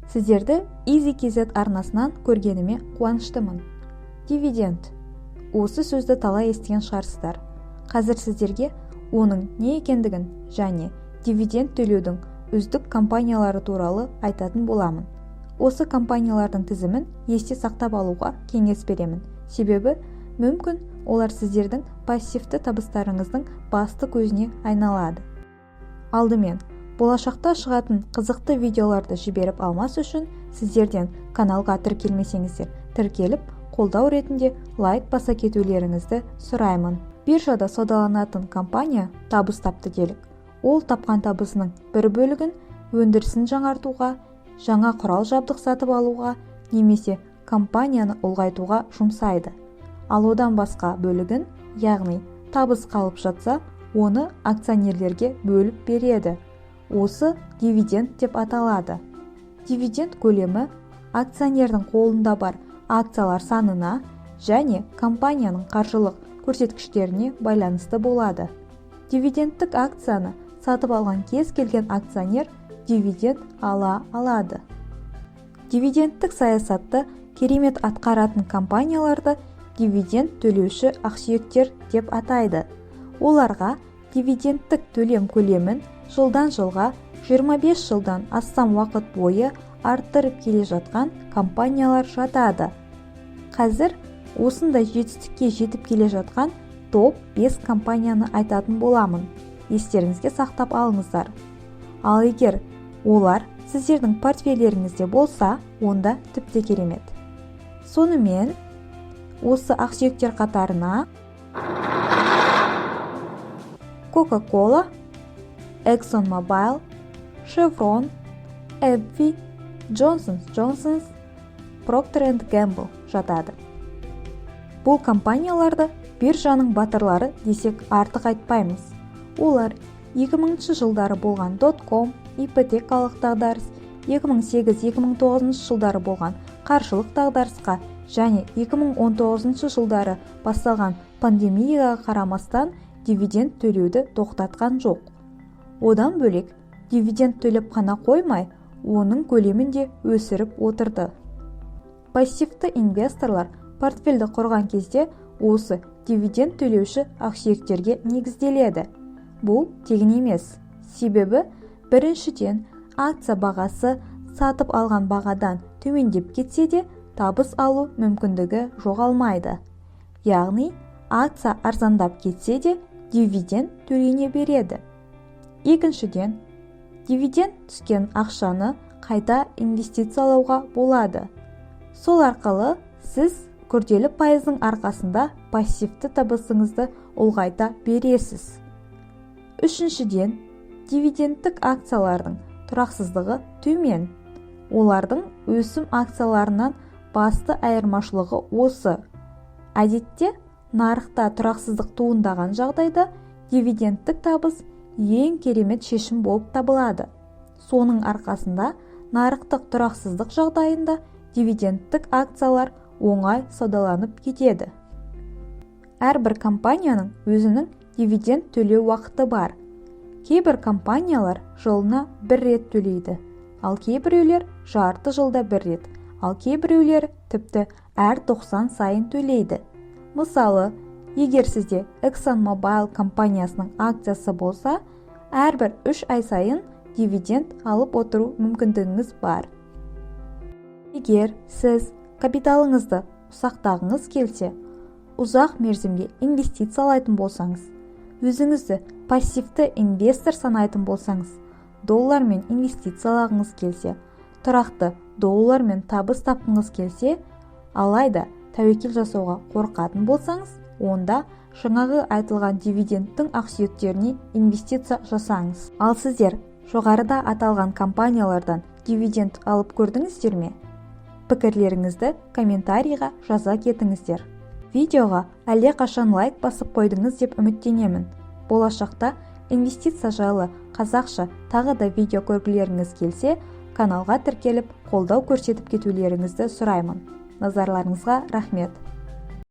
Сіздерді Easy KZ арнасынан көргеніме қуаныштымын. Дивиденд. Осы сөзді талай естіген шығарсыздар. Қазір сіздерге оның не екендігін және дивиденд төлеудің үздік компаниялары туралы айтатын боламын. Осы компаниялардың тізімін есте сақтап алуға кеңес беремін. Себебі мүмкін олар сіздердің пассивті табыстарыңыздың басты көзіне айналады. Алдымен, болашақта шығатын қызықты видеоларды жіберіп алмас үшін сіздерден каналға тіркелмесеңіздер, тіркеліп, қолдау ретінде лайк баса кетулеріңізді сұраймын. Биржада саудаланатын компания табыс тапты делік. Ол тапқан табысының бір бөлігін өндірісін жаңартуға, жаңа құрал жабдық сатып алуға немесе компанияны ұлғайтуға жұмсайды. Ал одан басқа бөлігін, яғни табыс қалып жатса, оны акционерлерге бөліп береді. Осы дивиденд деп аталады. Дивиденд көлемі акционердің қолында бар акциялар санына және компанияның қаржылық көрсеткіштеріне байланысты болады. Дивидендтік акцияны сатып алған кез келген акционер дивиденд ала алады. Дивидендтік саясатты керемет атқаратын компанияларды дивиденд төлеуші ақсүйектер деп атайды. Оларға дивидендтік төлем көлемін жылдан жылға 25 жылдан астам уақыт бойы арттырып келе жатқан компаниялар жатады. Қазір осындай жетістікке жетіп келе жатқан топ 5 компанияны айтатын боламын. Естеріңізге сақтап алыңыздар. Ал егер олар сіздердің портфелеріңізде болса, онда тіпті керемет. Сонымен, осы ақсүйектер қатарына Coca-Cola, ExxonMobil, Chevron, AbbVie, Johnson Johnson, Procter Gamble жатады. Бұл компанияларды биржаның батырлары десек артық айтпаймыз. Олар 2000 жылдары болған dot-com, ипотекалық дағдарыс, 2008-2009 жылдары болған қаржылық дағдарысқа және 2019 жылдары басталған пандемияға қарамастан дивиденд төлеуді тоқтатқан жоқ. Одан бөлек, дивиденд төлеп қана қоймай, оның көлемін де өсіріп отырды. Пассивті инвесторлар портфельді құрған кезде осы дивиденд төлеуші ақсүйектерге негізделеді. Бұл тегін емес. Себебі біріншіден, акция бағасы сатып алған бағадан төмендеп кетсе де, табыс алу мүмкіндігі жоғалмайды. Яғни, акция арзандап кетсе де, дивиденд төлене береді. Екіншіден, дивиденд түскен ақшаны қайта инвестициялауға болады. Сол арқылы сіз күрделі пайыздың арқасында пассивті табысыңызды ұлғайта бересіз. Үшіншіден, дивидендтік акциялардың тұрақсыздығы төмен. Олардың өсім акцияларынан басты айырмашылығы осы. Әдетте нарықта тұрақсыздық туындаған жағдайда дивидендтік табыс ең керемет шешім болып табылады. Соның арқасында нарықтық тұрақсыздық жағдайында дивидендтік акциялар оңай саудаланып кетеді. Әрбір компанияның өзінің дивиденд төлеу уақыты бар. Кейбір компаниялар жылына бір рет төлейді, ал кейбіреулер жарты жылда бір рет, ал кейбіреулер тіпті әр 90 сайын төлейді. Мысалы, егер сізде ExxonMobil компаниясының акциясы болса, әрбір 3 ай сайын дивиденд алып отыру мүмкіндігіңіз бар. Егер сіз капиталыңызды ұсақтағыңыз келсе, ұзақ мерзімге инвестициялайтын болсаңыз, өзіңізді пассивті инвестор санайтын болсаңыз, доллармен инвестициялағыңыз келсе, тұрақты доллармен табыс тапқыңыз келсе, алайда тәуекел жасауға қорқатын болсаңыз, онда жаңағы айтылған дивидендтің ақсүйектеріне инвестиция жасаңыз. Ал сіздер жоғарыда аталған компаниялардан дивиденд алып көрдіңіздер ме? Пікірлеріңізді комментарийға жаза кетіңіздер. Видеоға әлдеқашан лайк басып қойдыңыз деп үміттенемін. Болашақта инвестиция жайлы қазақша тағы да видео көргілеріңіз келсе, каналға тіркеліп, қолдау көрсетіп кетулеріңізді сұраймын. Назарларыңызға рахмет.